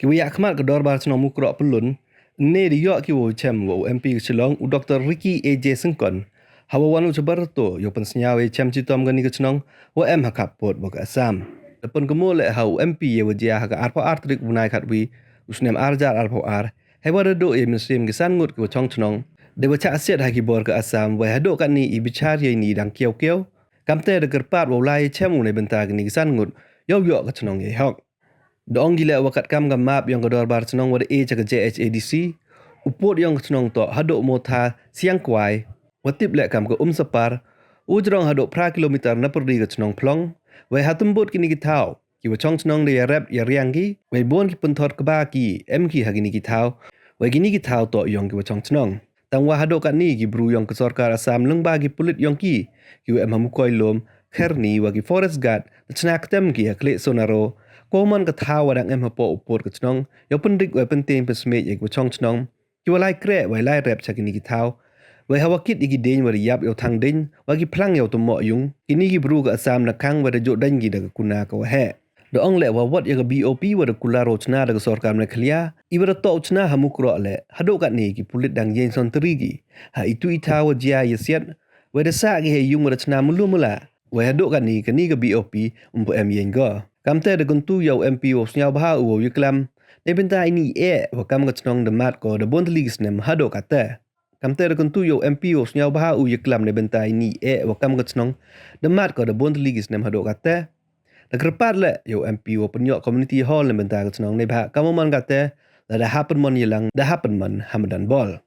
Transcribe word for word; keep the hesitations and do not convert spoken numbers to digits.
Wa yakhmat ka Dorbar Chnong Mukroh Pyllun, ne da yoh ki wow chem wa u M P ka Shillong, u Doctor Ricky A J Syngkon. Hawa wan u chabar to, yow pynsñiaw ya chem chitom kani ka chnong, wa em ha khap pud wa ka Assam. Da pynkumo le ha u M P ya wa jia ha ka arphaw ar tarik u bnai khatwi, u snem ar hajar arphaw ar, heiwa da duh ya mynsiem ki san ngut ki wa chong chnong. Da wa chah siat ha ki bor ka Assam, wa hadooh katni i bichar ya ini dang kiaw kiaw. Kamte da kyrpad wow lai ya chem u neibynta kini ki san ngut, yow yoh ka chnong ya i hok. Da ong ki le wa katkam ka map yong ka Dorbar Chnong wa da e cha ka J H A D C, u pud yong ka chnong toh hadooh Motha Siangkwai, wa tip le kam ka Umsapar, u jrong hadooh phra kilometer na pyrdi ka chnong Phlong. Wei ha tymbut kini ki thaw, ki wa chong chnong da ya rep ya riang ki, wei bun ki pynthor kba ki em ki ha kini ki thaw. Wei kini ki thaw toh yong ki wa chong chnong. Tangwa hadooh katni ki bru yong ka sorkar Assam lyngba ki pulit yong ki, ki wa em ha Mukoilum, Kherni wa ki forest guard, da chna ktem ki ha khlieh Sonaro, ko man ka thaw wa dang em hapoh u pud ka chnong, yow pyndik wa pynteng pynsmej ya ki wa chong chnong, ki wa lai kreh wa lai rep cha kini ki thaw. Wei hawa kit ya ki dieñ wa da yap yow thang dieñ, wa ki phlang yow tymmoh yung, kini ki bru ka Assam na khang wa da jooh dieñ ki da ka kuna ka wa heh. Da ong le wa wat ya ka B O P wa da kular wow chna da ka sorkar Meghalaya, i wa da toh u chna ha Mukroh le, hadooh katni ki pulit dang yeng sontri ki. Ha itu i thaw wa jia ya siat, wei da sah ki hei yung wa da chna mulu mula. Wei hadooh katni kani ka B O P um pu em yeng ko. Kamte da kyntu ya u M P wow sñiaw bha u wow yaklam, neibynta ini eh wa kam ka chnong da mat ko da bun tylli ki snem hadooh katte. Kamte da kyntu ya u M P wow sñiaw bha u yaklam neibynta ini eh wa kam ka chnong da mat ko da bun tylli ki snem hadooh katte. Da kyrpad le ya u M P wow pynyoh community hall neibynta ka chnong neibhah kam wa man katte, lada hap pynman yalang, da hap pynman ha madan bol.